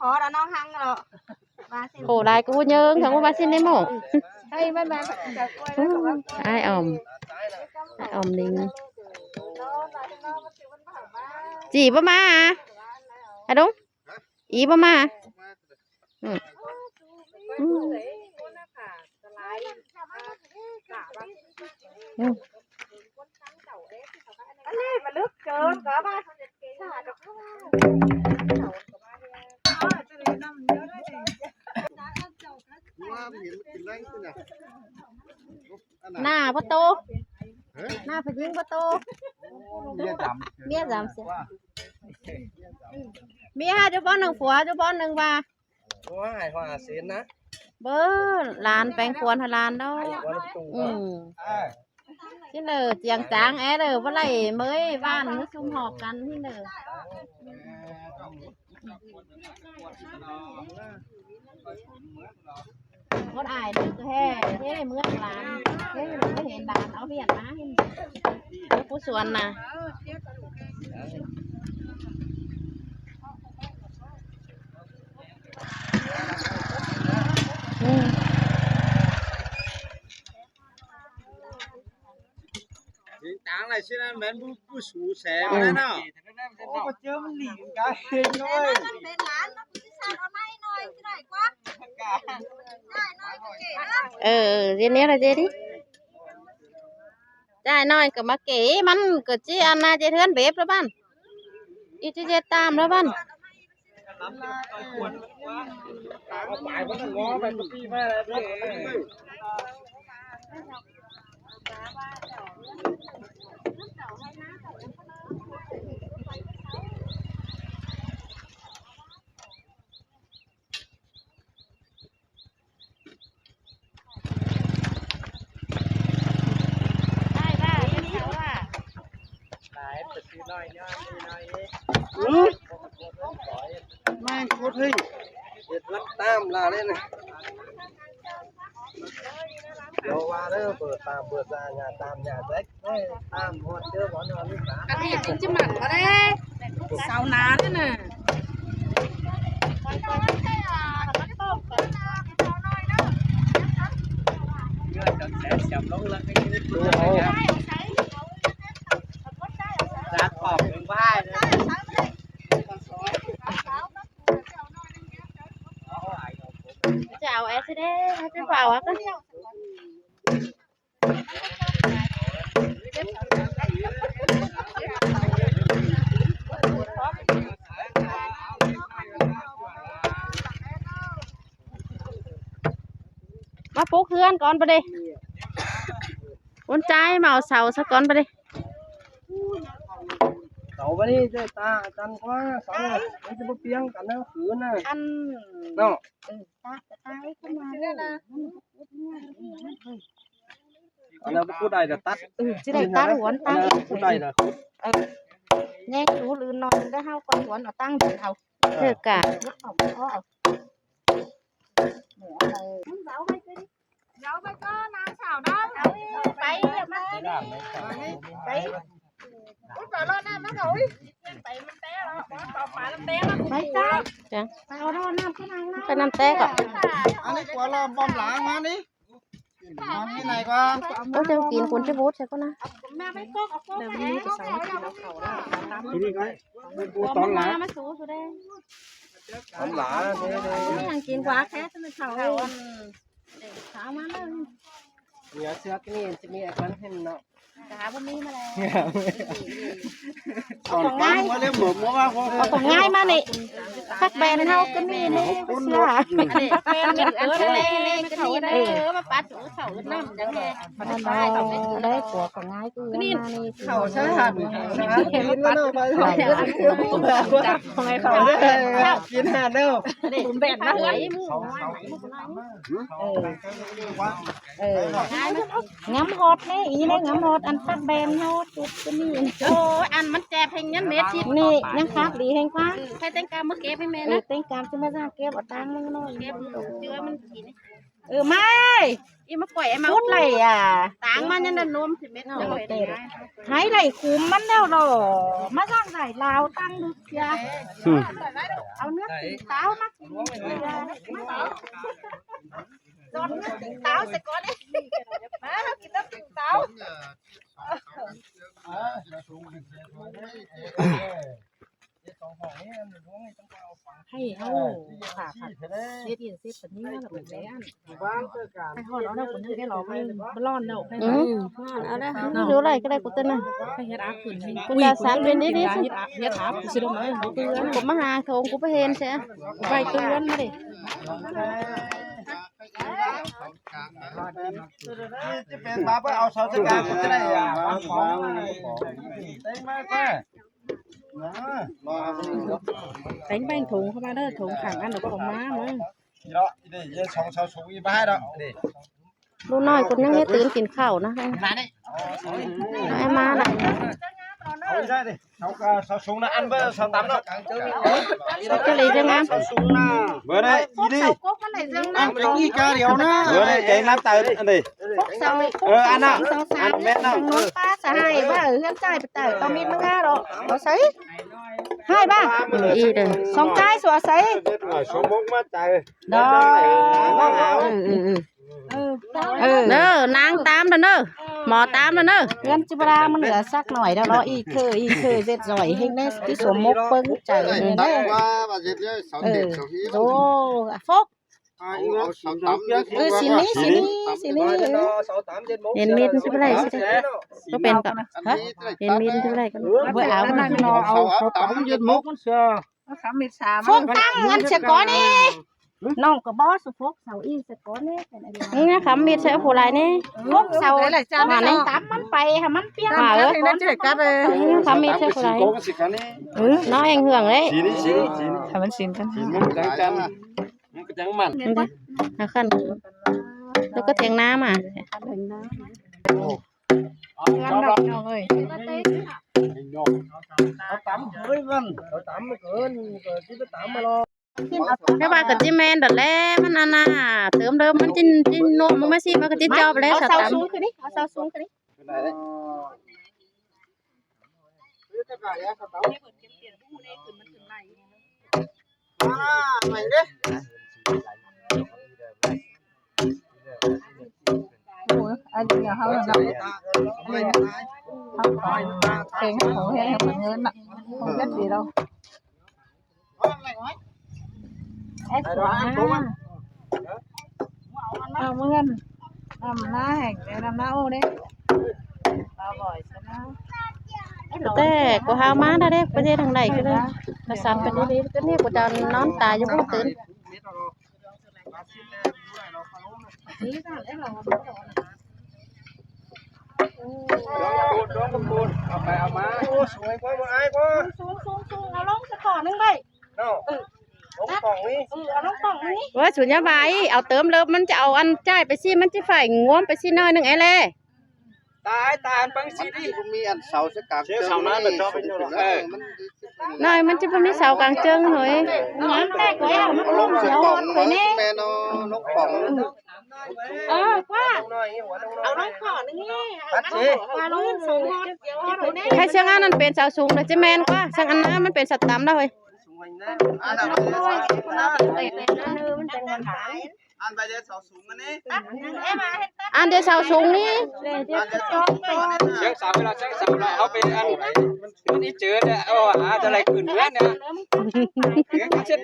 ຂໍລະນ້ອງຮັງເນາະ ວ່າຊິ ໂອ້ ຫຼາຍກວ່າຜູ້ຍິງ ທັງວ່າຊິໄດ້ໝໍ້ ໃຫ້ມັນມາຈາກກ້ວຍ ອ້າຍອອມ ອ້າຍອອມນິງ ຈີ່ບໍ່ມາ ອາດົງ ອີ່ບໍ່ມາ ອືມ ອືມ ອືມ ອັນນີ້ມັນເລິກເກີນ ກໍວ່າ ວ່າມັນເຫັນມັນກິນໄດ້ຊີ້ນະ ໜ້າບໍ່ໂຕ ເອີ ໜ້າຜູ້ຍິງບໍ່ໂຕ ເມຍດຳ ເມຍດຳ ເມຍຫາຢູ່ບ່ອນໜຶ່ງ ຜົວຢູ່ບ່ອນໜຶ່ງວ່າ ໂອ້ຍ ໃຫ້ຫົວຫ້າແສນນະ ເບິ່ງ ຫຼານແປງຄວນໃຫ້ຫຼານເນາະ ແປງຄວນລຸງຕຸ່ງ ອືມ ເອີ ທີ່ເນີ ຈຽງຈາງແອເດີ ບໍ່ໄດ້ເມີຍບ້ານ ຊຸມຮອບກັນທີ່ເນີ ຄົນອາຍເດີ ແທ້ ເດ້ເມືອງຫຼານ ເດ້ ບໍ່ເຫັນຫຼານ ເອົາວຽກມາໃຫ້ ເອີ ຜູ້ສວນນະ ອືມ ເຫັນຕາງໄດ້ຊິນັ້ນແມ່ນບໍ່ ບໍ່ສູແສງ ເອີ ແລ້ວເນາະ ໂອ້ ບໍ່ເຈີມັນຫຼີກາເຫັນເວີຍ ມັນເປັນຫຼານ ມັນຊິສ້າງເອົາໃໝ່ໜ້ອຍ ຊິໄດ້ກວ່າ ເອີ ເອີ ເຮັດແນວໃດເດນີ້ ຈ່າຍໜ້ອຍກໍມາເກ ມັນກໍຊິອັນນ່າ ເຮັດເຮືອນເບບລະບັດ ອີກຊິເຮັດຕາມລະບັດ ແມ່ງໂຄດເຮີ້ຍ ເຮັດລັກຕາມລາວເລີຍນະ ດຽວວ່າເດີ ເປີດຕາມ ເປີດຕາ ຫຍ້າຕາມ ຫຍ້າແຊກ ເອີ ຕາມຮອດເຈີບ່ອນນອນນີ້ ອັນນີ້ຈຶ່ງຈະໝັ້ນບໍ່ໄດ້ ເສົາໜາແລ້ວນະ ເຮືອນຈຳແສນຈຳລົງແລ້ວ ຈາກຂອບເຖິງບ້ານ ຈະເອົາແອສເດ ຈະເອົາ ມາປຸກເຮືອນກ່ອນບາດນີ້ ອຸ່ນໃຈ ມາເອົາເສົາຊະກ່ອນບາດນີ້ ເສົາບາດນີ້ ເຈົ້າຕາອາຈານວ່າເສົາມັນຈະບໍ່ປຽງກັນນະ ຄືນນະ ອັນ ເນາະ ເອີ ຕາ ຕາ ຕາ ເອີ ຂຶ້ນມາເດີ ອັນນັ້ນບໍ່ຂຸດໄດ້ກໍຕັດ ເອີ ຊິໄດ້ຕັດຫວນຕັ້ງ ອັນນັ້ນຂຸດໄດ້ກໍຂຸດ ເອີ ແຍງຕູອື່ນໜ້ອຍໜຶ່ງ ແລ້ວເຮົາກໍຫວນເອົາຕັ້ງເອົາ ເອີ ກະ ເອົາ ເອົາ ເອົາ ເອົາໄປກ່ອນນາງສາວເນາະ ໄປ ໄປ ອຸ້ຍ ປາລອດນ້ຳມາເຂົາ ອຸ້ຍ ໄປ ມັນແຕ້ລະ ເອົາປານ້ຳແຕ້ມາ ໄປຈ້າ ຈ້າ ໄປເອົາລອດນ້ຳຂຶ້ນມາ ໄປນ້ຳແຕ້ກໍ ອັນນີ້ກົວລອບອມຫຼາງມານີ້ ມານີ້ໄຫນກວ່າ ໂອ້ ເຈົ້າກິນ ຄຸນຈະບູດໃສ່ກ່ອນນະ ແບບນີ້ກໍໃສ່ກິນເອົາເຂົ້າລະ ທີນີ້ກໍ ເອົາຕອນຫຼາ ມາສູ່ສຸແດງ ຕອນຫຼາ ຍັງກິນກວ່າແຄ່ເຂົ້າ ເຂົ້າ ເອີ ເຂົ້າມາເລີຍ ເຫຼືອເຊືອກນີ້ຈະມີອາການເຫັນເນາະ ກະຫາບໍ່ມີມາແລ້ວ ເອົາຂອງງ່າຍ ເອົາຂອງງ່າຍມານີ້ ຜັກແບນເຮົາກໍມີນີ້ ເຊື່ອ ຜັກແບນນີ້ ເອີ ມາປັດເຂົ້ານ້ຳຫຍັງແດ່ ໄດ້ຕົວຂອງງ່າຍຄືນີ້ ເຂົ້າຊະຫັນ ກິນມາເນາະ ໄປ ກິນຫາເນາະ ແບນມາເຮືອນ ເອີ ເອີ ງຳຮອດແດ່ ອີແດ່ ງຳຮອດ ອັນຜັກແບນເຮົາຈຸດຕົວນີ້ ໂອ້ຍ ອັນມັນແຈບແຮງຍັນເມັດຊິ ນີ້ຍັງຄັກດີແຮງກວ່າ ໃຜແຕ່ງກາມມາເກັບໃຫ້ແມ່ນະ ເອີ ແຕ່ງກາມຊິມາສ້າງເກັບເອົາຕັງມັນເນາະ ເກັບເຈືອມັນກິນ ເອີ ມາເອີຍ ອີມາປ່ອຍ ມາ ຊຸດໄຫຼອ່ະ ຕາງມັນຍັງນະນົມສິເມັດ ເນາະ ຍັງໄຫຼໄດ້ ໄຫໄຫຼຂຸມມັນແລ້ວເນາະ ມາສ້າງໄຫຼລາວຕັ້ງດຶກເສຍ ອືມ ເອົາເນື້ອຕີນຕາວມາກິນ ມາ ສອນເນື້ອຕີນຕາວໃສ່ກ່ອນເດ້ ມາ ເຮົາກິນເນື້ອຕີນຕາວ ໃຫ້ເຮົາ ຖ້າເຮັດເສັດປານນີ້ແລ້ວ ແລ້ວໄປແລ້ວ ໃຫ້ຮອດເອົາແລ້ວຄົນໜຶ່ງໄດ້ລອກ ມັນຮ້ອນແລ້ວ ອືມ ຮ້ອນເອົາເດີ ເນາະ ຢູ່ໄດ້ກໍໄດ້ ກູເຕີນນະ ໃຫ້ເຮັດອາບຂຶ້ນ ກູຈະສັນເປັນດີໆ ເຮັດອາບ ເຮັດອາບ ກູຊິລົງເອົາ ກູເຕືອນ ກູມາຫາໂຖງ ກູໄປເຫັນແຊະ ໄປເຕືອນມາເດ້ ຈະເປັນບາບ ເອົາເສົາໃສ່ກາງ ກູຈະໄດ້ ອ່າ ວາງຂອງ ເຕັມມາແທ້ ແຕ່ງແບ່ງຖົງເຂົ້າມາເດີ ຖົງຂ້າງອັນ ແລ້ວກໍອອກມາເນາະ ນີ້ເນາະ ນີ້ເດ້ ສອງເສົາສູງອີກບາດເນາະ ນີ້ ລູກນ້ອຍຄົນຍັງເຮັດຕື່ນກິນເຂົ້ານະ ມານີ້ ເອົາມາລະ ເອົາໄດ້ເດ້ ເສົາ ເສົາສູງນະ ອັນເບີເສົາຕ່ຳເນາະ ເຈົ້າເລີຍຈັ່ງນັ້ນ ເບີໄດ້ອີນີ້ ອັນນີ້ກາດຽວນະ ເບີໄດ້ໃຈນ້ຳຕາອັນນີ້ ເອີ ອັນນັ້ນ ອັນແມ່ນນະ ປ້າສະຫາຍວ່າເຮືອນຈ່າຍໄປເຕີ ຕ້ອງມີເມືອດອກ ເອົາໃສ່ ໃຫ້ບ້າ ເອີ ອີເດີ ສອງຈ່າຍ ສວໃສ່ ເຮັດໜ້ອຍ ສມມຸກມາໃຈ ເນາະ ເອີ ເອີ ເອີ ເອີ ເດີ ນາງຕາມເດີ ໝໍຕາມເດີ ເງິນຈິບລາມັນເຫຼືອສັກໜ້ອຍດອກເນາະ ອີເຄີ ອີເຄີ ເຈັດຮ້ອຍ ເຮັດແນ່ ທີ່ສົມມຸກເບິ່ງໃຈເດີ ເອີ ໂອ້ ຟົກ ເອີ ຊິນີ້ ຊິນີ້ ຊິນີ້ ເຫັນເມັນຊິບໍ່ໄດ້ຊິໄດ້ ບໍ່ເປັນກໍ ຮະ ເຫັນເມັນຊິບໍ່ໄດ້ກໍ ບໍ່ເອົາ ເອົາເຈັດໝົກ ເອົາສາມເມັດສາມ ຟອກຕັ້ງເງິນຊະກ່ອນນີ້ ນ້ອງກໍບໍ່ສຸຟອກເສົາອີກຊະກ່ອນນີ້ ອືມ ຄຳມິດໃສ່ຜູ້ຫຼາຍນີ້ ຟອກເສົາ ມານີ້ ຕຳມັນໄປ ໃຫ້ມັນປ່ຽນ ມາເອີ ຄຳມິດໃສ່ຜູ້ຫຼາຍ ເອີ ນ້ອງແອງເຮືອງເດ້ ໃຫ້ມັນຊິນກັນ ມັນກໍຈັ່ງມັນ ເອົາຂັ້ນ ແລ້ວກໍຖຽງນາມາ ເຮືອນດອກນ້ອງເອີຍ ເອົາຕຳເຮີ້ຍມັນ ເອົາຕຳເກີນ ເກີນຊິໄປຕຳມາລອ ແຕ່ວ່າກໍຊິແມ່ນດອກແຫຼະ ມັນອັນນ່າ ເຕີມເດີມມັນຈິ ຈິນົມມາຊິ ມັນກໍຊິຈອບແຫຼະ ເອົາເສົາສູງຂຶ້ນນີ້ ເອົາເສົາສູງຂຶ້ນນີ້ ໂອ້ຍ ອັນນີ້ເຮົາເນາະ ເຮົາຂອງເພງຂອງແຮງເພິ່ນເງິນນະ ເພິ່ນເຈັດປີແລ້ວ ເອົາເມືອນ ນຳໜ້າແຫ້ງ ນຳໜ້າໂອ້ເດ້ ບໍ່ບໍ່ຊະນະ ແຕ່ກວ່າເຮົາມານະເດ້ ປະເທດທາງໃດຄືເລີຍ ກະສັນໄປດີໆ ຕົວນີ້ກູຈະນອນຕາຍຢູ່ພຸ້ນຕື່ນ ເອົາໄປເອົາມາ ໂອ້ ສວຍກວ່າບໍ່ອາຍກວ່າ ສູງໆໆ ເອົາລົງສະຂໍໜຶ່ງໄວ້ ເນາະ ເອີ ລົງປ່ອງນີ້ ເອີ ເອົາລົງປ່ອງນີ້ ໂອ້ຍ ສຸນຍາບາຍ ເອົາເຕີມເລີບ ມັນຈະເອົາອັນຈ່າຍໄປຊິ ມັນຊິໄຟງວມໄປຊິໜ້ອຍໜຶ່ງ ໄອ້ແລ ຕາຍ ຕາຍ ເບິ່ງຊິນີ້ ບໍ່ມີອັນເສົາສະກາງ ເສົານັ້ນມັນຈອບໄປຢູ່ ເອີ ໜ້ອຍມັນຈະບໍ່ມີເສົາກາງເຈິງເຮີ້ຍ ງາມແທ້ກວ່າ ມັນລົງສຽວໄປແນ່ ແມ່ນເນາະ ລົງປ່ອງ ເອີ ກວ່າ ເອົາລົງຂໍໜຶ່ງນີ້ ຕັດຊິ ວ່າລົງສູງ ໃຫ້ເຊິ່ງອັນນັ້ນເປັນເສົາສູງ ແລ້ວຈະແມ່ນກວ່າ ເຊິ່ງອັນນັ້ນມັນເປັນເສົາຕ່ຳແລ້ວເຮີ້ຍ ອັນໃດເດເສົາສູງອັນນີ້ ອັນເດເສົາສູງນີ້ ເຊີງເສົາເວລາເຊີງເສົາລະ ເອົາໄປອັນ ມັນອີເຈີເດ້ ເອົາ ອາດຈະໄດ້ຂຶ້ນເຮືອນເດ້ ຈະ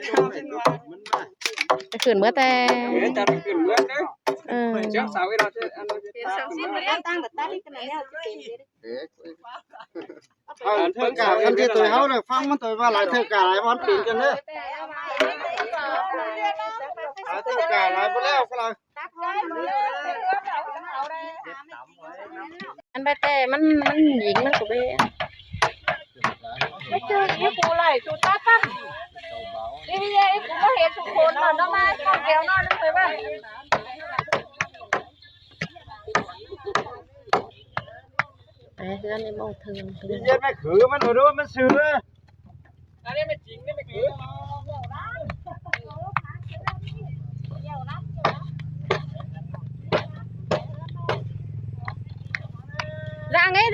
ຂຶ້ນເມືອແຕ່ ເອີ ຈະໄດ້ຂຶ້ນເມືອເດ້ ເອີ ເຊີງເສົາເວລາ ເປັນເສົາຊິມາຕັ້ງແຕ່ຕັ້ງນີ້ຂະໜາດແລ້ວ ເອີ ເບິ່ງການກັນທີ່ຕົວເຮົາເດີ ຟັງມັນຕົວວ່າຫຼາຍເທື່ອກາຫຼາຍບໍ່ເປັນກັນເດີ ຫຼາຍເທື່ອກາຫຼາຍບໍ່ແລ້ວກໍລະ ອັນໃບແຕ່ມັນ ມັນຍິງມັນກໍເບ ໄປຈື່ອີກຜູ້ໄຫຼສູ່ຕາຕັ້ງ ອີເວຍ ກູບໍ່ເຫັນສຸຄົນນອນນອກມາເຂົ້າແຖວນອນນຳເພິ່ນວ່າ ໄປເຮືອນໃນໝ່ອງເທິງ ເຮັດແມ່ຄືມັນບໍ່ຮູ້ມັນຊື່ ອັນນີ້ແມ່ຈິງນີ້ແມ່ຄື.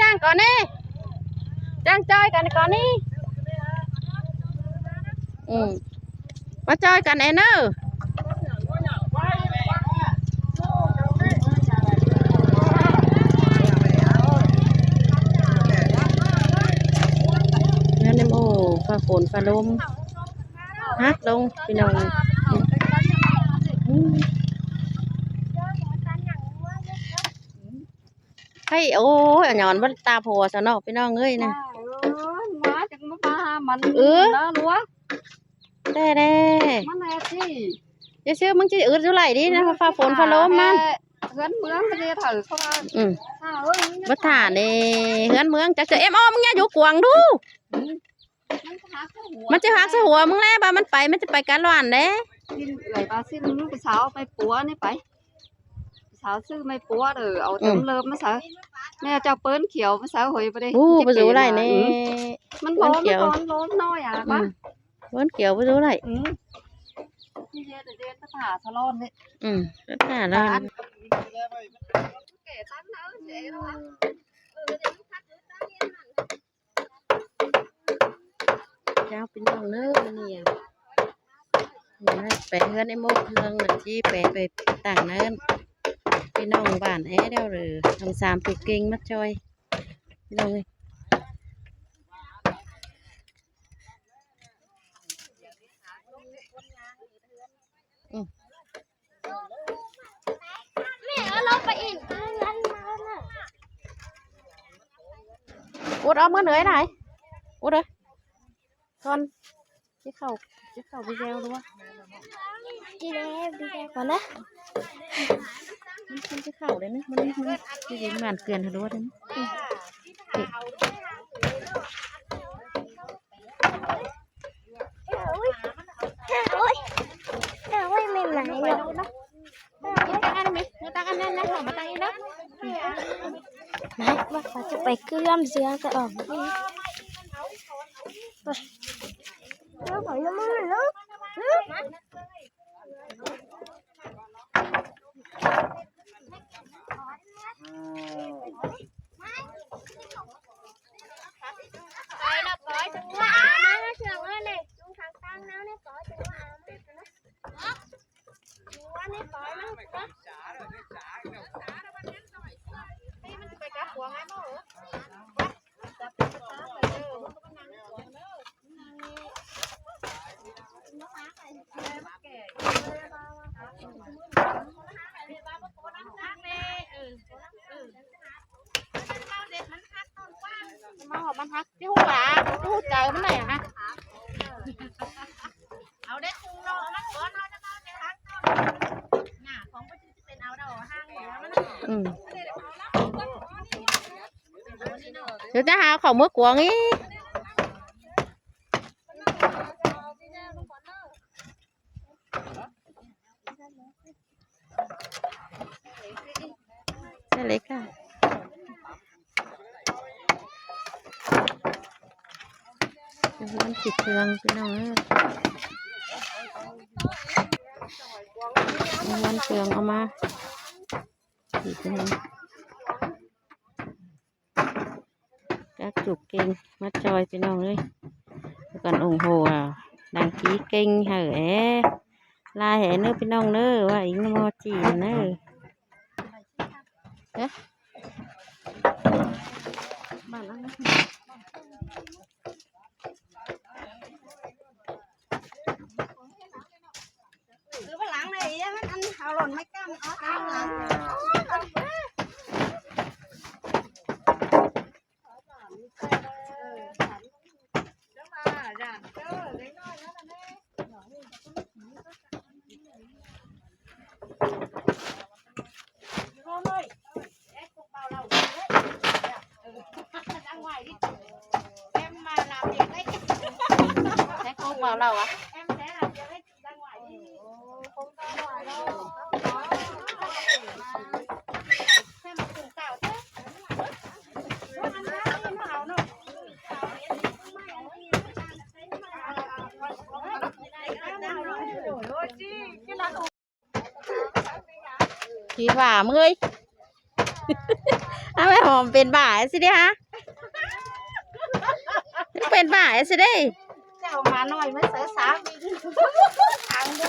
ຈ້າງກ່ອນນີ້ ຈ້າງຈ່ອຍກັນກ່ອນນີ້ ອືມ ມາຈ່ອຍກັນແດ່ເນີ. ແມ່ນແຫຼະ ໂອ້ ຟ້າຝົນຟ້າລົມ ຮັກລົງພີ່ນ້ອງ ອືມ ໃຫ້ ໂອ້ຍ ຍ້ອນມັນຕາຜົວຊະເນາະ ພີ່ນ້ອງເອີຍນະ ເອີຍ ມາຈັກມາຫາມັນ ເອີ ນະ ລັວ ແຕ່ແດ່ ມັນແດ່ຕິ ຢ່າຊື່ ມຶງຊິອຶດຢູ່ໄຫຼດີນະ ຟ້າຝົນຟ້າລົມມັນ ເຮືອນເມືອງມັນເຮັດໃຫ້ເຂົາວ່າ ອືມ ເອີຍ ບໍ່ຖ້າເດ້ ເຮືອນເມືອງຈັກຈະ ເອັມ ອໍ ມຶງຢ່າຢູ່ກວາງດູ ອືມ ມັນຊິຫັກໃສ່ຫົວ ມັນຊິຫັກໃສ່ຫົວມຶງແຫຼະ ບາດມັນໄປ ມັນຈະໄປການຫວານເດ້ ຊິນເອື້ອຍວ່າຊິນໄມ້ປົວນີ້ໄປ ສາວຊື້ໄມ້ປົວເດີ ເອົາ ອືມ ເຕີມເລີມມາໃສ່ ແມ່ເຈົ້າເປີ້ນຂຽວມາໃສ່ ເຮີ້ຍ ບໍ່ໄດ້ ໂອ້ ບໍ່ຮູ້ໄຫຼແນ່ ອືມ ມັນລ້ອມ ມັນລ້ອມນ້ອຍອະ ອືມ ເປີ້ນຂຽວບໍ່ຮູ້ໄຫຼ ອືມ ຊິເຮັດ ເຮັດຕາຜາສະຫຼອນເດ້ ອືມ ຕາຜາສະຫຼອນ ແກ່ຕັ້ງເນາະ ເອີ ເອີ ເອີ ເຈົ້າ ພີ່ນ້ອງເດີ ມື້ນີ້ ອາ ໄປເຮືອນໄອ້ໂມກເຮືອງ ທີ່ໄປ ໄປຕັ້ງນານ ພີ່ນ້ອງບ້ານແອດເດີ ທັງສາມຕົວເກັ່ງມາຈ່ອຍ ພີ່ນ້ອງເອີຍ ອືມ. ແມ່ເອົາລົງໄປອີກ ອຸດເອົາມື້ເໜືອຍໄດ ອຸດເອີຍ ກ່ອນ ຊິເຂົ້າ ຊິເຂົ້າວິດີໂອຫຼືວ່າ ກິນແລ້ວວິດີໂອກ່ອນນະ ມັນ ມັນຊິເຂົ້າເດ້ນະ ມັນ ມັນຊິເຫັນໝານເກືອນຫຼືວ່າເດ້ນະ ອືມ. ໂອ້ຍ ໂອ້ຍ ແມ່ນຫຼາຍເນາະ ຕັກອັນນີ້ ຕັກອັນນັ້ນນະ ເອົາມາຕັກອີກເນາະ ມາ ວ່າເຂົາຈະໄປເກືອມເສືອກະອອກ ໄປ ເອົາໄປນຳມັນເນາະ ໄປລະ ປອຍ ເອົາມາເຊື່ອງເລີຍ ຈຸງທາງຕັ້ງແນວນີ້ ປອຍ ເອົາມາ ມາຫອມມັນຮັກ ຊິຮູ້ຫຼາ ຊິຮູ້ໃຈມັນໄດ໋ຫະ ເອົາໄດ້ຄຸງເນາະ ມັນກ່ອນເຮົາຈະເອົາໄດ້ຮັກເນາະ ໜ້າຂອງມັນຊິເປັນເອົາດອກຫາງເດີມັນ ອືມ ດຽວຈະຫາເຂົ້າເມືອກວາງອີກ ໃສ່ເລີຍຄ່ະ ເຮືອນຊິເຄື່ອງພີ່ນ້ອງເອີຍ ເຮືອນເຄື່ອງເອົາມາ ອີກພີ່ນ້ອງ ຈັກຈຸກເກັ່ງມາຈ່ອຍພີ່ນ້ອງເອີຍ ກັນອົງໂຫ ນາງກີເກັ່ງໃຫ້ແອ ລາຍໃຫ້ເນີພີ່ນ້ອງເນີ ວ່າອີກໝໍຈີ່ນະເນີ ເອີ ບ້ານອັນ ເອີ ບາດຫຼັງເລີຍ ອັນ ເອົາຫຼົ່ນໄມ້ກ້ຳ ເອົາຕາມຫຼັງ ໃຊ້ໂຄກເບົາເລົ່າອະ ທີ່ວ່າເມື່ອຍ ເອົາແມ່ຫອມເປັນບ້າຊິເດ້ຮະ ເປັນບ້າຊິເດ້. ເຈົ້າໝານ້ອຍມາໃສ່ສາວິງ ທາງດູ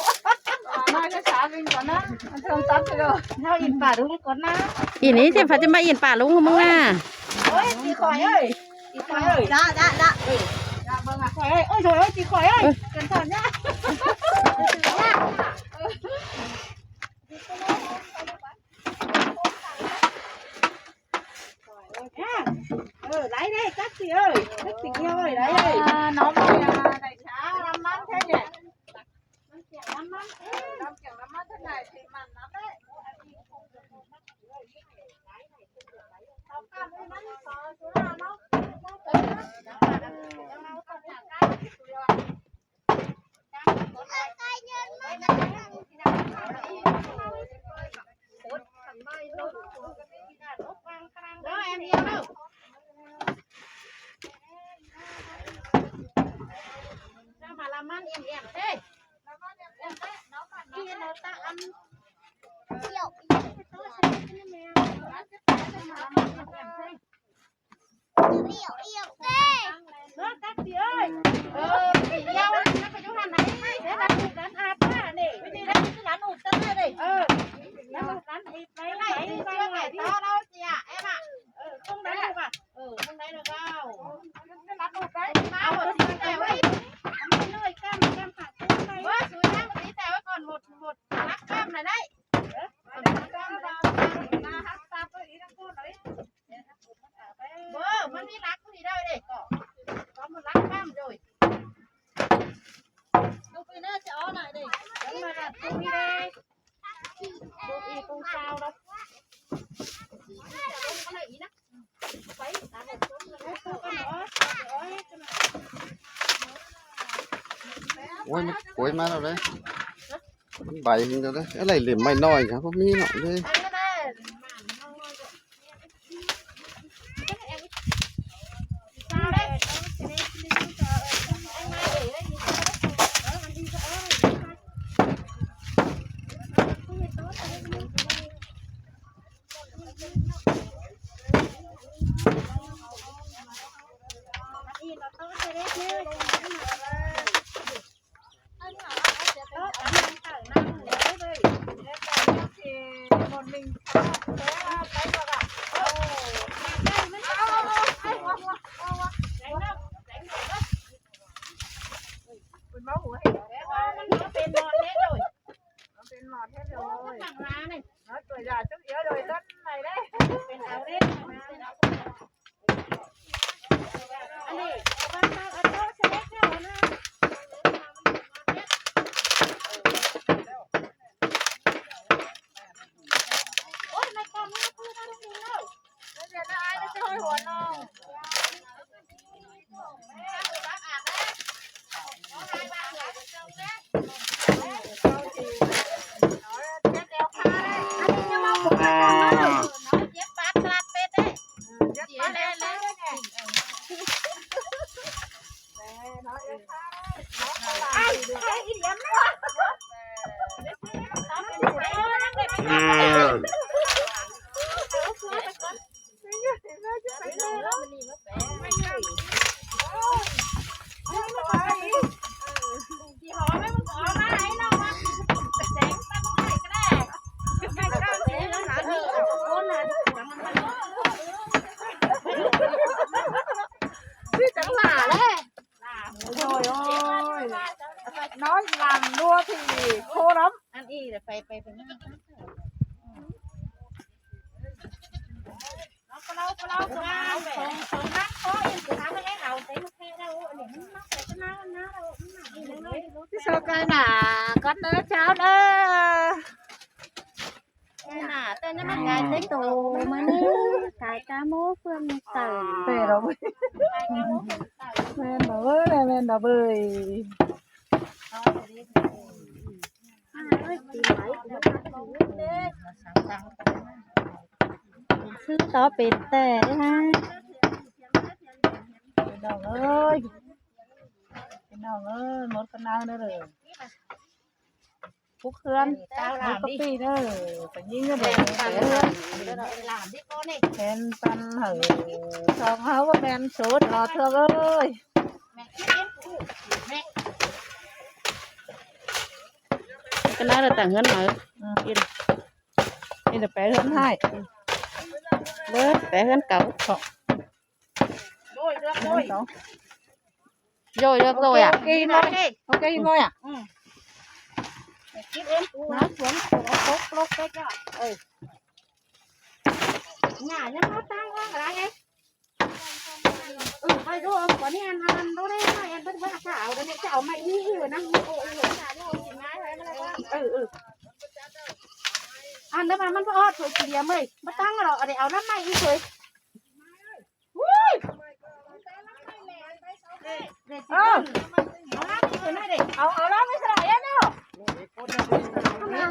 ໝານ້ອຍໃສ່ສາວິງກ່ອນນະ ມັນເທິງຕັບເດີ. ເຮົາອິນປາລຸງກ່ອນນະ ອີນີ້ຊິພາຈະມາອິນປາລຸງຂອງມຶງນະ. ໂອ້ຍ ຕີຂ້ອຍເອີຍ ຕີຂ້ອຍເອີຍ ຈະ ຈະ ຈະ ເອີຍ ຈະເບິ່ງອະ ຂ້ອຍເອີຍ ໂອ້ຍ ໂອ້ຍ ຕີຂ້ອຍເອີຍ ເອີ ເປັນຕອນຍາກ. ເອີ ໄດ້ເດ້ ຈັກຊິເອີຍ ຈັກຊິເອີຍ ໄດ້ເດ້. ອ່າ ນ້ອງເອີຍ ໄດ້ຊາ ນ້ຳມັນແທ້ແທ້ ມັນສຽງນ້ຳມັນ ເອີ ນ້ຳສຽງນ້ຳມັນ ເທົ່າໃດຊິມັນນຳເດ້. ເອົາກ້າມໃຫ້ມັນ ຂໍສຸລາເນາະ ເອີ ເອົາກ້າມໃຫ້ມັນ ເອີ ບໍ່ ມັນມີຫຼັກຢູ່ນີ້ເດີ ເດ້ ກໍ ກໍມັນຫຼັກກ້າມໂດຍ ລູກໄປເນີຈະອອກໜ້ອຍເດ້ ມາດັດຕົງນີ້ເດ້ ລູກອີກຕົງຊາວເນາະ ໄປ ໂອ້ຍ ມັນໂກຍມາແລ້ວເດ້ ມັນໃບມັນເດີ ອາໄລເຫຼັ້ມໄມ້ນ້ອຍກໍບໍ່ມີເນາະເດ້. ຊື້ຕໍ່ເປັນແຕ່ເດ້ ພີ່ນ້ອງເອີຍ ພີ່ນ້ອງເອີຍ ໝົດກັນນາວເດີ. ປຸກເຮືອນ ເອົາກະປິເດີ ໄປຍິງເດີ ແບ່ງປັນເດີ ຫຼານເດ້ພໍ່ນີ້ ແບ່ງປັນໃຫ້ຊ່ອງເຮົາ ບໍ່ແມ່ນໂສດເນາະ ເທື່ອເອີຍ ແມ່ ກັນນະ ແຕ່ເຮືອນໃໝ່ ອືມ ກິນ ນີ້ແຫຼະ ໄປເຮືອນໃຫ້ ເດີ ໄປເຮືອນເກົ່າ ໂອ້ຍ ເລືອກໂດຍ ໂດຍ ເລືອກໂດຍອະ ໂອເຄ ໂອເຄ ອີກໜ້ອຍ ໂອເຄ ອີກໜ້ອຍອະ ອືມ ກິນເອງ ມາສວນ ເອົາປົກລົກໄປເຈົ້າ ເອີ ຫຍ້າຍັງເອົາຕັ້ງວາງຫຼາຍເດ້ ເອີ ໄປດູ ອັນນີ້ ອັນ ອັນ ອັນ ດູເດ້ ອັນ ເພິ່ນ ເພິ່ນ ເພິ່ນ ເອົາ ດຽວນີ້ຈະເອົາໄມ້ນີ້ຢູ່ນະ ເອີ ເອີ ເອີ ອັນນັ້ນມັນບໍ່ອອດ ຖ້ວຍສີ່ຫຼ່ຽມເອີຍ ບໍ່ຕັ້ງດອກ ເອົາ ເອົາລຳໃໝ່ອີກເລີຍ ເອີ ເອົາ ເອົາລຳໃໝ່ເດີ ເອົາ ເອົາລຳໃໝ່ສະຫຼາຍເນາະ ອີ່ຫຍັງ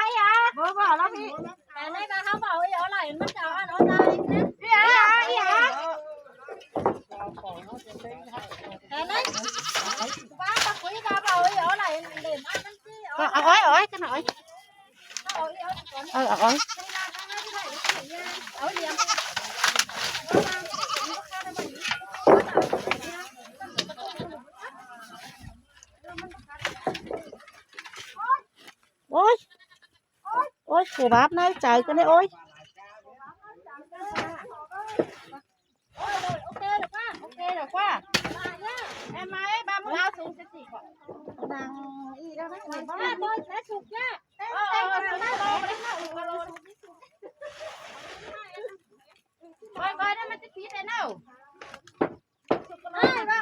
ອີ່ຫຍັງ ບໍ່ ບໍ່ ເອົາລຳນີ້ ແຕ່ໃນການເຮົາເວົ້າອີ່ຫຍັງຫຼາຍ ມັນຈະເອົາອັນອອນລາຍນະ ອີ່ຫຍັງ ອີ່ຫຍັງ ແຕ່ໃນ ວ່າຕະກຸຍກາເວົ້າອີ່ຫຍັງຫຼາຍ ເຫຼັ້ນອັນນັ້ນຊິ ເອົາ ເອົາອ້ອຍ ເອົາອ້ອຍ ກັນເອົາອ້ອຍ ເອີ ເອົາອ້ອຍ ໂອ້ຍ ໂອ້ຍ ກູບາບໃນໃຈກັນເດ້ ໂອ້ຍ ໂອເຄດອກວ່າ ໂອເຄດອກວ່າ ແມ່ໄມ້ບ້ານເຮົາສູງຈັກສີ່ເກາະ ນັ່ງອີ່ແລ້ວນະ ເອີ ເອີ ເອີ ຄ່ອຍໆ ເດີ ມັນຈະຜິດແລ້ວເນາະ. ອ້າຍວ່າ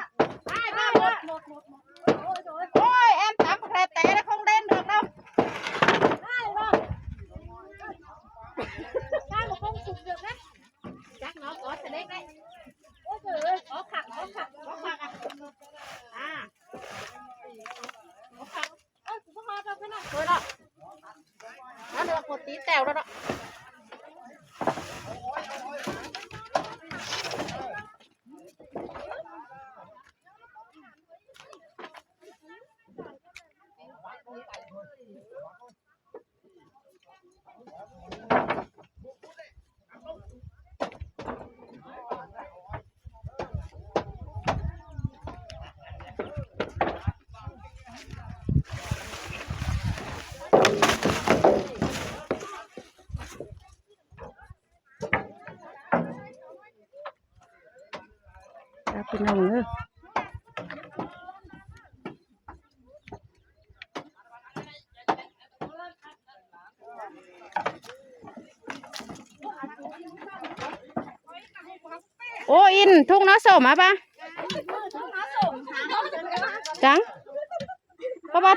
ອ້າຍວ່າ ໂອ້ຍ ແອມຕຳແຄແຕ່ລະຄົງເດັ່ນດອກເນາະ ອ້າຍວ່າ ຕຳຄົງສຸກເດືອດນະ ຈັກເນາະ ກໍສະເລັກໄດ້ ໂອ້ຍ ເອີຍ ອອກຄັກ ອອກຄັກ ອອກຄັກ ອ່າ ອອກຄັກ. ເອີ ກູບໍ່ຮອດດອກເພິ່ນນະ ເອີ ເນາະ ແລ້ວເດີຍວກົດຕີແຕ້ວແລ້ວເນາະ. ພີ່ນ້ອງເອີຍ ໂອ້ ອິນ ທຸງໜໍ່ສົ້ມມາປະ ຈັງ ກະບັດ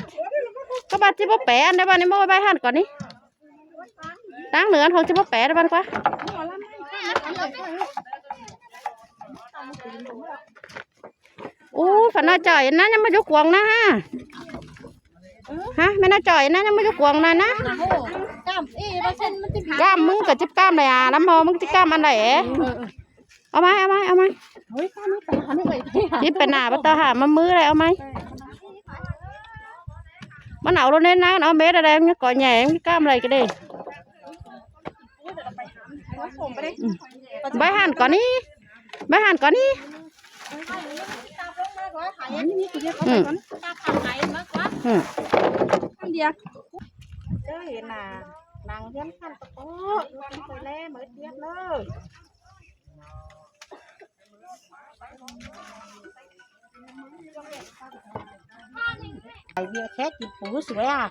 ກະບັດຊິບໍ່ແປອັນໃດບາດນີ້ ມາໄວ້ຫັ້ນກ່ອນນີ້ ຕັ້ງເໜືອ ຂອງຊິບໍ່ແປແລ້ວບັດກວ່າ. ໂອ້ ພັນນ້ອຍຈ່ອຍນະ ຍັງມາຢູ່ກວງນະ ຮະ ຮະ ແມ່ນ້ອຍຈ່ອຍນະ ຍັງມາຢູ່ກວງນະນະ. ກ້າມອີ່ລະເຊັ່ນມັນຊິ ກ້າມມຶງກະຈິບກ້າມໄດ້ອາ ລຳພໍມຶງຈິບກ້າມອັນໃດເອ. ເອີ ເອີ ເອົາໃໝ່ ເອົາໃໝ່ ເອົາໃໝ່ ໂອ້ຍ ກ້າມນີ້ໄປຫານີ້ໄປ ຈິບໄປໜ້າບໍ່ຕ້ອງຫາມາມືໄດ້ ເອົາໃໝ່. ມັນເອົາໂລດເດ້ນະ ເອົາເມັດອະໄລ ມັນກໍໃຫຍ່ ມັນກ້າມອະໄລກໍໄດ້. ອືມ ໄວ້ຫັ້ນກ່ອນນີ້ ໄວ້ຫັ້ນກ່ອນນີ້ ອືມ ອືມ ເຈົ້າເຫັນໜ້າ ນັ່ງຮຽນຂັ້ນຕະໂປະ ຢູ່ເທິງໄປແລເໝີດດຽບເລີຍ. ໄອເວຍແຄກກິນປູສວຍອະ.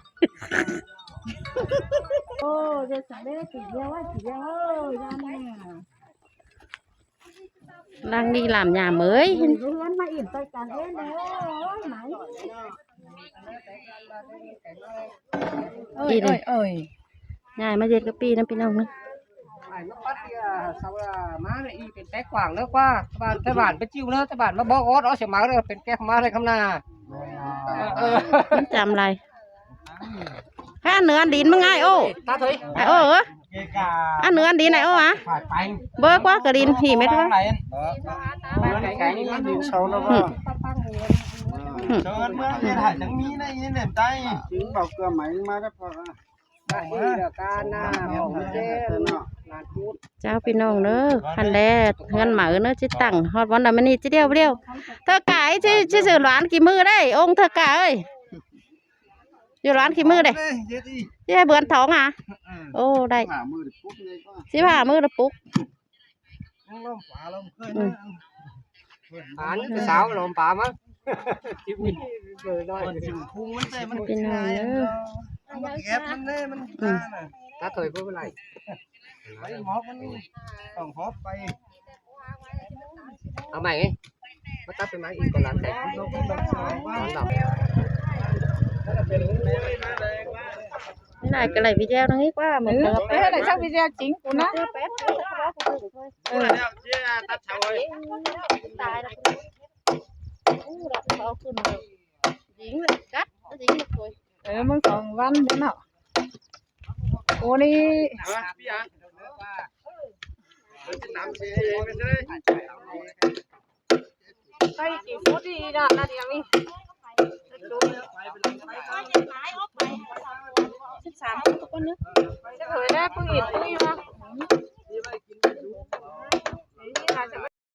ໂອ້ ເດີສະເລກິນເວຍວ່າກິນເວຍເອີຍ ຢ່າແນ່ ນາງນີ້ຫຼານຍາເມີຍ ເຮືອນມາອີ່ມໃສ່ກັນເອງເດີ. ໂອ້ຍ ໂອ້ຍ ໂອ້ຍ ຍາຍມາເຮັດກະປິນຳພີ່ນ້ອງນະ. ອ້າຍມາປັດເດຍ ຊາວລາມາເລີຍ ອີ່ເປັນແຕກກວາງເລີກວ່າ ບ້ານໄທບ້ານເປັນຈິ້ວເລີ ໄທບ້ານມາບອກອອດເອົາສຽງມາເລີຍ ເປັນແກກມາເລີຍຄຳນາ. ເອີ ມັນຈຳໄລ ແຄ່ເໜືອດິນມຶງອ້າຍໂອ້ ຕາເຖິຍ ອ້າຍໂອ້ເອີຍ. ອັນເໜືອດິນໄອໂອຫວາ ເບີກວ່າກະດິນພີ້ແມ່ນວ່າ ເອີ ເອີ ເອີ ເອີ ເອີ ເຊີນເມືອງເຮັດໃຫ້ຈັ່ງມີໃນອີເນັນໃຕ້ ຈຶ່ງເບົາເກືອໃໝມາແລ້ວພໍ ເຈົ້າພີ່ນ້ອງເດີ ຫັ້ນແຫຼະ ເຮືອນໃໝເດີ ຊິຕັ້ງຮອດວັນໃດມື້ນີ້ ຊິດຽວດຽວ ເທີກາຍ ຊິ ຊິຊື້ຫຼານຂີ້ມືໄດ້ ອົງເທີກາເອີຍ ຢູ່ຫຼານຂີ້ມືເດ້ ເຮັດອີ ຊິໃຫ້ເບືອນຖອງຫາ ເອີ ໂອ້ ໄດ້ ສິບຫ້າມື້ປຸກ ສິບຫ້າມື້ລະປຸກ ອືມ ປານ ສາວລອມປາມາ ເບີນ້ອຍ ພຸງມັນແຕ່ມັນ ພີ່ນ້ອງເດີ ເອົາມາແກັບມັນເດ້ ມັນ ອືມ ຕາຖອຍບໍ່ເປັນໄລ ໄປໝອກມັນ ຕ້ອງຮອບໄປ ເອົາໃໝ່ ມາຕັດຕົ້ນໄມ້ອີກກ່ອນ ຫຼານແຕກ ຫຼານດຳ ໄດ້ກໍໄດ້ວິດີໂອນີ້ກວ່າ ເອີ ໄດ້ສັກວິດີໂອຈິງກູນະ ເອີ ຕາຍແລ້ວ ເອົາຂຶ້ນ ຍິງກັດ ຍິງ ເອີ ມື້ສອງວັນເນາະ ໂອ້ ນີ້ ໃສ່ກີ່ຟຸດດີນະ ນາດຽງນີ້ ສິບສາມ ທຸກຄົນເນາະ ຈະເຄີຍໄດ້ປຶ້ງອີກ ປຶ້ງອີກວ່າ